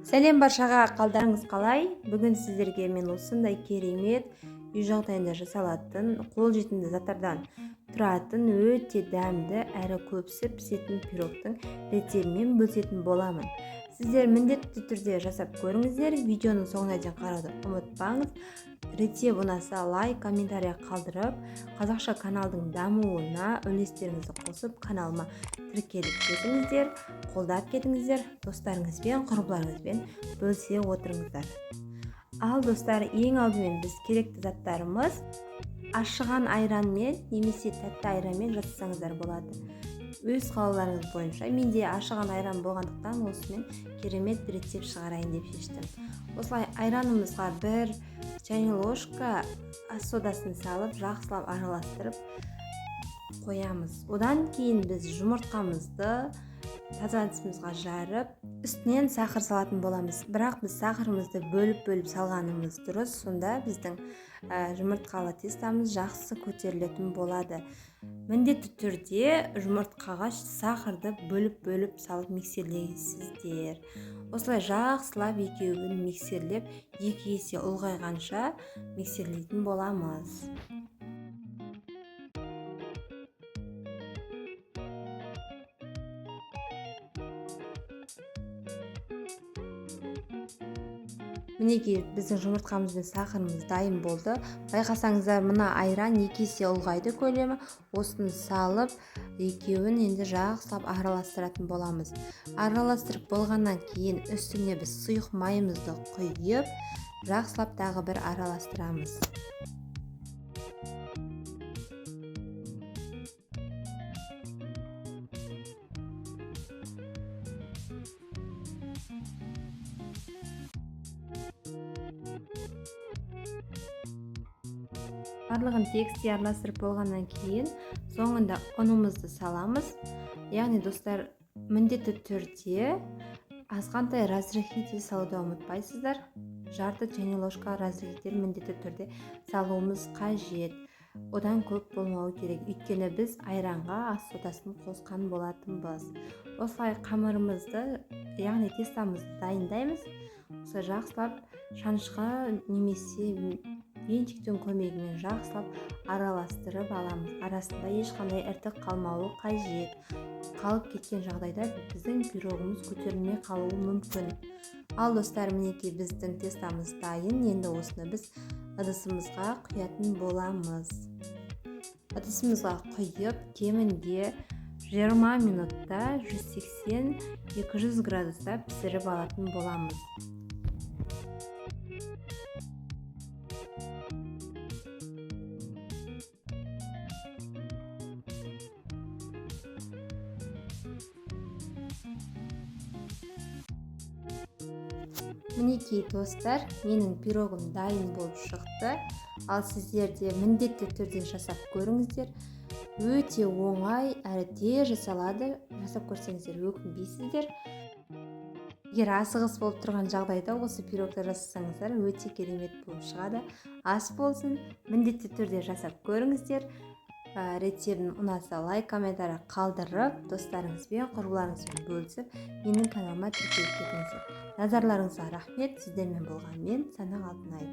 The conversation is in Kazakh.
Сәлем баршаға, қалдарыңыз қалай? Бүгін сіздерге мен осындай керемет үй жағдайында жасалатын, қолжетімді заттардан тұратын өте дәмді әрі көпсі пісетін пирогтың рецептімен бөлісетін боламын. Сіздер міндетті түрде жасап көріңіздер, видеоның соңына дейін қарауды ұмытпаңыз. Рецепт ұнаса лайк, комментарий қалдырып, қазақша каналдың дамуына үлестеріңізді қосып, каналыма тіркеліп кетіңіздер, қолдап кетіңіздер, достарыңызбен, құрбыларыңызбен бөлісе отырыңыздар. Ал достар, ең алдымен біз керекті заттарымыз ашыған айранмен немесе тәтті айранмен жасасаңыздар болады. Өз қалауларыңыз бойынша. Менде ашыған айран болғандықтан осымен керемет рецепт шығарайын деп шештім. Осылай айранымызға бір чайный ложка ас содасын салып, жақсылап араластырып қоямыз. Одан кейін біз жұмыртқамызды таза ыдысымызға жарып, үстінен сахар салатын боламыз. Бірақ біз сахарымызды бөліп-бөліп салғанымыз дұрыс, сонда біздің жұмыртқалы тестамыз жақсы көтерілетін болады. Міндетті түрде жұмыртқаға сахарды бөліп-бөліп салып миксерлейсіздер. Осылай жақсылап екеуін миксерлеп, екі есе ұлғайғанша миксерлейтін боламыз. Мінекей, біздің жұмыртқамыз бен сахарымыз дайын болды. Байқасаңыздар, мына айран екі есе ұлғайды көлемі. Осыны салып, екеуін енді жақсылап араластыратын боламыз. Араластырып болғаннан кейін үстіне біз сұйық майымызды құйып, жақсылап тағы бір араластырамыз. Барлығын тегістей араластырып болғаннан кейін соңында ұнымызды саламыз. Яғни достар, міндетті түрде азғантай разрыхлитель салуды ұмытпайсыздар. Жарты чайный ложка разрыхлитель міндетті түрде салуымыз қажет. Одан көп болмауы керек, өйткені біз айранға ас содасын қосқан болатынбыз. Осылай қамырымызды, яғни тестамызды дайындаймыз. Осылай жақсылап шанышқы немесе венчиктің көмегімен жақсылап араластырып аламыз. Арасында ешқандай іртік қалмауы қажет. Қалып кеткен жағдайда біздің пирогымыз көтерілмей қалуы мүмкін. Ал достар, мінекей біздің тестамыз дайын. Енді осыны біз ыдысымызға құятын боламыз. Ыдысымызға құйып, кемінде 20 минутта 180-200 градуста пісіріп алатын боламыз. Мінекей достар, менің пирогым дайын болып шықты. Ал сіздер де міндетті түрде жасап көріңіздер. Өте оңай әрі тез жасалады. Жасап көрсеңіздер өкінбейсіздер. Егер асығыс болып тұрған жағдайда осы пирогты жасасаңыздар өте керемет болып шығады. Ас болсын, міндетті түрде жасап көріңіздер. Рецептім ұнаса лайк, комментарий қалдырып, достарыңызбен, құрбыларыңызбен бөлісіп, менің каналыма тіркеліп кетіңіздер. Назарларыңызға рахмет. Сіздермен болған мен, Санақ Алтынай.